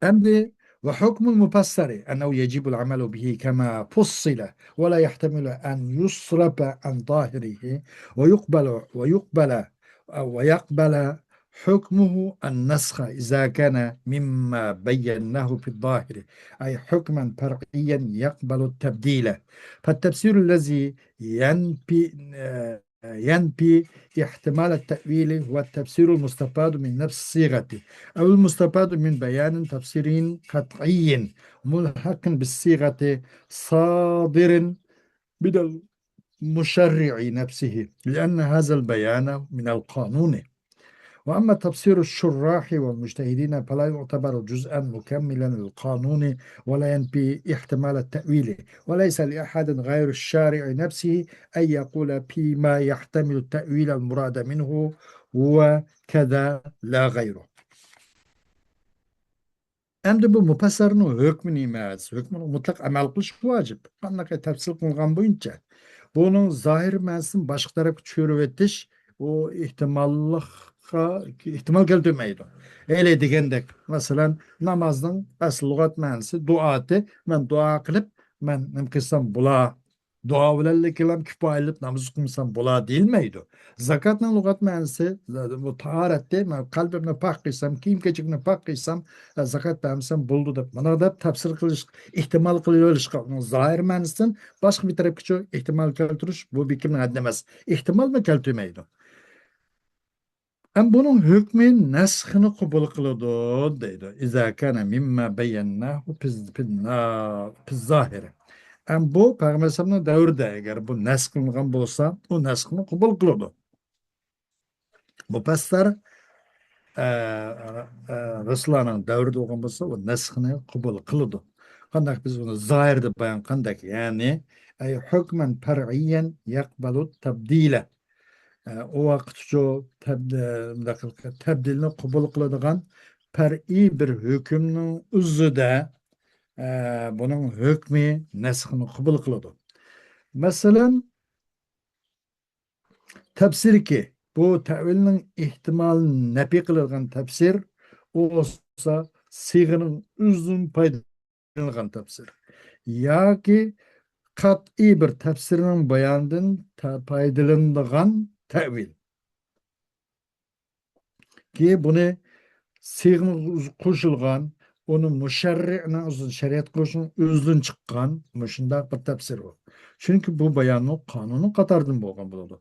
ئەمدى، وحكم المفسر أنه يجب العمل به كما فصل ولا يحتمل أن يصرف عن ظاهره ويقبل، ويقبل، ويقبل حكمه النسخ إذا كان مما بيناه في الظاهر، أي حكما فرعيا يقبل التبديل. فالتفسير الذي ينفي، ينفي احتمال التأويل هو التفسير المستفاد من نفس الصيغة، أو المستفاد من بيان تفسير قطعي ملحق بالصيغة صادر من المشرع نفسه، لأن هذا البيان من القانون. وأما تفسير الشراح والمجتهدين فلا يعتبر جزءا مكملا للقانون ولا ينفي احتمال التأويل، وليس لأحد غير الشارع نفسه أن يقول فيما يحتمل التأويل المراد منه وكذا لا غيره. ئەمدى بۇ مۇپەسسەرنىڭ ھۆكمى نېمە؟ ھۆكمىنى مۇتلەق ئەمەل قىلىش ۋاجىپ. قانداق تەپسىر قىلغان بويىچە. بۇنىڭ زاھىر مەنىسىنى باشقا تەرەپكە چۆرۈۋېتىش، ئۇ ئېھتىماللىققا، ئېھتىمال كەلتۈرمەيدۇ. ھېلى دېگەندەك، مەسىلەن، نامازنىڭ ئەسلى لۇغەت مەنىسى دۇئاتى، مەن دۇئا قىلىپ، مەن نېمە قىلسام بولا، دۇئا بىلەنلا كىلام كۇپايىلىنىپ ناماز ئوقۇمىسام بولا دېيىلمەيدۇ. زاكاتنىڭ لۇغەت مەنىسى بۇ تاھارەتتە، مەن قەلبىمنى پاك قىلسام، كىيىم-كېچەكنى پاك قىلسام، زاكات بەرمىسەم بولىدۇ دەپ، مانا دەپ تەپسىر قىلىش، ئېھتىمال قىلىۋېلىشقا، ئۇنىڭ زاھىر مەنىسىدىن باشقا بىر تەرەپكىچە ئېھتىمال كەلتۈرۈش، بۇ بىر كىمنىڭ ھەددى ئەمەس. ئېھتىمالمۇ كەلتۈرمەيدۇ. ئەم بۇنىڭ ھۆكمى نەسخنى قوبۇل قىلىدۇ دەيدۇ. إذا كان مما بيناه في، في، في الظاهر. ئەم بۇ پەيغەمبەر ئەلەيھىسسالامنىڭ دەۋرىدە ئەگەر بۇ نەسخ قىلىنغان بولسا، ئۇ نەسخنى قوبۇل قىلىدۇ. مۇپەسسەر، ئە، ئە، رەسۇلۇللانىڭ دەۋرىدە بولغان بولسا، ئۇ نەسخنى قوبۇل قىلىدۇ. قانداق بىز ئۇنى زاھىردا بايان قىلغاندەك، يەنى، أي حكما فرعيا يقبل التبديل. ئە، ئۇ ۋاقىتچۇ تەبدىلنى قوبۇل قىلىدىغان پەرئىي بىر ھۆكۈمنىڭ ئۆزىدە، ئە، بۇنىڭ ھۆكمى نەسخنى قوبۇل قىلىدۇ. مەسىلەن، تەپسىركى، بۇ تەۋىلنىڭ ئېھتىمالىنى نەپى قىلىدىغان تەپسىر، ئۇ بولسا سىيغىنىڭ ئۆزىدىن پايدا قىلغان تەپسىر ياكى قەتئىي بىر تەپسىرنىڭ بايانىدىن پايدىلىنىدىغان تەۋىل. كېيىن بۇنى سىيغىغا قوشۇلغان، ئۇنى مۇشەررىئنىڭ ئۆزىدىن، شەرىئەت قوشۇشنىڭ ئۆزىدىن چىققان مۇشۇنداق بىر تەپسىر بۇ. چۈنكى بۇ بايانمۇ قانۇننىڭ قاتارىدىن بولغان بولىدۇ.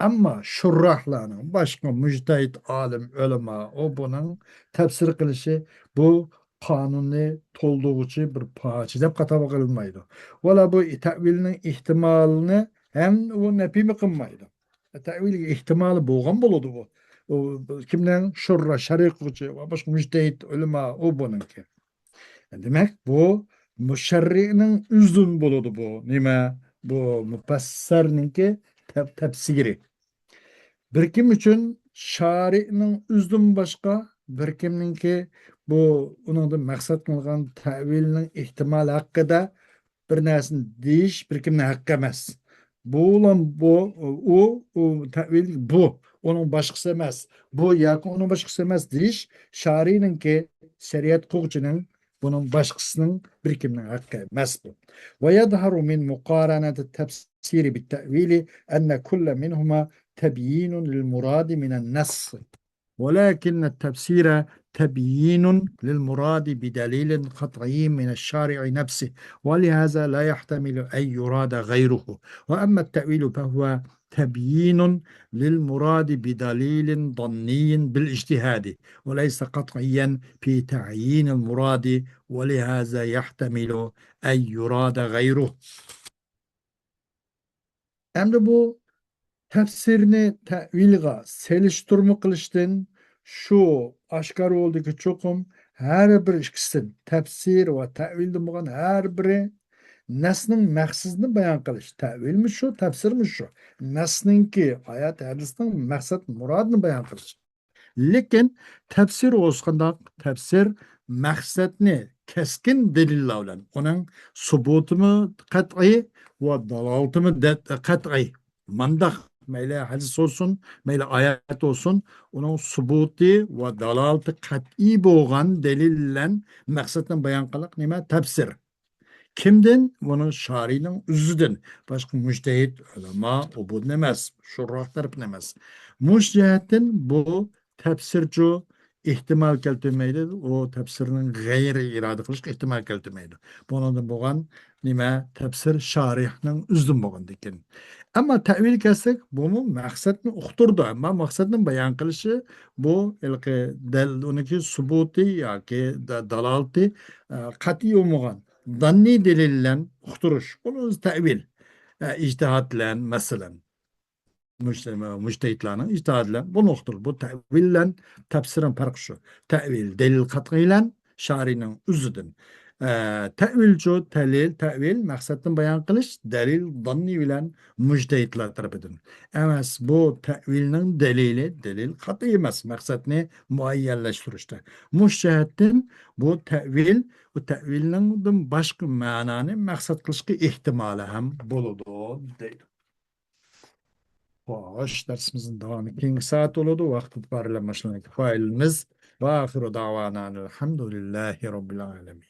ئەمما شۇرراھلارنىڭ، باشقا مۇجتەھىد ئالىم، ئۆلىما، ئۇ بۇنىڭ تەپسىر قىلىشى بۇ قانۇننى تولدۇرغۇچى بىر پارچە دەپ قاتارغا ئېلىنمايدۇ. ۋالا بۇ تەۋىلنىڭ ئېھتىمالىنى ھەم ئۇ نەپىمۇ قىلمايدۇ. تەۋىلگە ئېھتىمالى بولغان بولىدۇ بۇ. ئۇ كىمنىڭ؟ شۇرراھ، شەرىئەت قوغۇچى ۋە باشقا مۇجتەھىد ئۆلىما، ئۇ بۇنىڭكى. دېمەك، بۇ مۇشەررىئنىڭ ئۆزىدىن بولىدۇ بۇ. نېمە؟ بۇ مۇپەسسەرنىڭكى تەپ-، تەپسىرى. بىر كىم ئۈچۈن شارىئنىڭ ئۆزىدىن باشقا بىر كىمنىڭكى بۇ، ئۇنىڭدىن مەقسەت قىلغان تەۋىلنىڭ ئېھتىمالى ھەققىدە بىر نەرسىنى دېيىش بىر كىمنىڭ ھەققى ئەمەس. بۇ بىلەن بۇ، ئۇ، ئۇ تەۋىل بۇ، ئۇنىڭ باشقىسى ئەمەس. بۇ ياكى ئۇنىڭ باشقىسى ئەمەس دېيىش شارىئنىڭكى، شەرىئەت قوغۇچىنىڭ، بۇنىڭ باشقىسىنىڭ، بىر كىمنىڭ ھەققى ئەمەس بۇ. ويظهر من مقارنة التفسير بالتأويل أن كل منهما تبيين للمراد من النص، ولكن التفسير تبيين للمراد بدليل قطعي من الشارع نفسه، ولهذا لا يحتمل أن يراد غيره. وأما التأويل فهو تبيين للمراد بدليل ظني بالاجتهاد، وليس قطعيا في تعيين المراد، ولهذا يحتمل أن يراد غيره. ئەمدى بۇ تەپسىرنى تەۋىلغا سېلىشتۇرما قىلىشتىن شۇ ئاشكارا بولدىكى، چوقۇم ھەر بىر ئىككىسىدىن، تەپسىر ۋە تەۋىلدىن بولغان ھەر بىرى نەسنىڭ مەقسىتىنى بايان قىلىش، تەۋىلمۇ شۇ، تەپسىرمۇ شۇ، نەسنىڭكى، ئايەت، ھەدىسنىڭ مەقسەت مۇرادىنى بايان قىلىش. لېكىن تەپسىر بولسا قانداق؟ تەپسىر مەقسەتنى كەسكىن دەلىللەر بىلەن، ئۇنىڭ سۇبۇتىمۇ قەتئىي ۋە دالالىتىمۇ دە-، قەتئىي. مانداق، مەيلى ھەدىس بولسۇن، مەيلى ئايەت بولسۇن، ئۇنىڭ سۇبۇتى ۋە دالالىتى قەتئىي بولغان دەلىل بىلەن مەقسەتنى بايان قىلىق نېمە؟ تەپسىر. كىمدىن؟ بۇنىڭ شارىئنىڭ ئۆزىدىن. باشقا مۇجتەھىد، ئۆلىما، ئۇ بۇدىن ئەمەس، شۇرراھ تەرىپىدىن ئەمەس. مۇشۇ جەھەتتىن بۇ تەپسىرچۇ ئېھتىمال كەلتۈرمەيدۇ. ئۇ تەپسىرنىڭ غەيرىي ئىرادە قىلىشقا ئېھتىمال كەلتۈرمەيدۇ. بۇنىڭدىن بولغان نېمە؟ تەپسىر شارىھنىڭ ئۆزىدىن بولغاندىكىن. ئەمما تەۋىل كەلسەك، بۇمۇ مەقسەتنى ئۇقتۇرىدۇ. ئەمما مەقسەتنى بايان قىلىشى بۇ ھېلىقى دەل-، ئۇنىڭكى سۇبۇتى ياكى دا-، دالالىتى، ئە، قەتئىي بولمىغان، داننىي دەلىل بىلەن ئۇقتۇرۇش. بۇنى ئۆزى تەۋىل. ئە، ئىجتىھاد بىلەن، مەسىلەن، مۇج-، مۇجتەھىدلارنىڭ ئىجتىھادى بىلەن بۇنى ئۇقتۇرۇش. بۇ تەۋىل بىلەن تەپسىرنىڭ پەرقى شۇ. تەۋىل، دەلىل قەتئىي بىلەن شارىئنىڭ ئۆزىدىن. ئە، تەۋىلچۇ، تەلىل، تەۋىل، مەقسەتنى بايان قىلىش، دەلىل داننىي بىلەن مۇجتەھىدلار تەرىپىدىن. ئەمەس، بۇ تەۋىلنىڭ دەلىلى، دەلىل قەتئىي ئەمەس، مەقسەتنى مۇئەييەنلەشتۈرۈشتە. مۇشۇ جەھەتتىن بۇ تەۋىل، بۇ تەۋىلنىڭدىن باشقا مەنانى مەقسەت قىلىشقا ئېھتىمالى ھەم بولىدۇ، دەيدۇ. خوش، دەرسىمىزنىڭ داۋامى كېيىنكى سائەت بولىدۇ. ۋاقىت ئېتىبارى بىلەن مۇشۇلارنى كۇپايىلىنىمىز. وآخر دعوانا أن الحمد لله رب العالمين.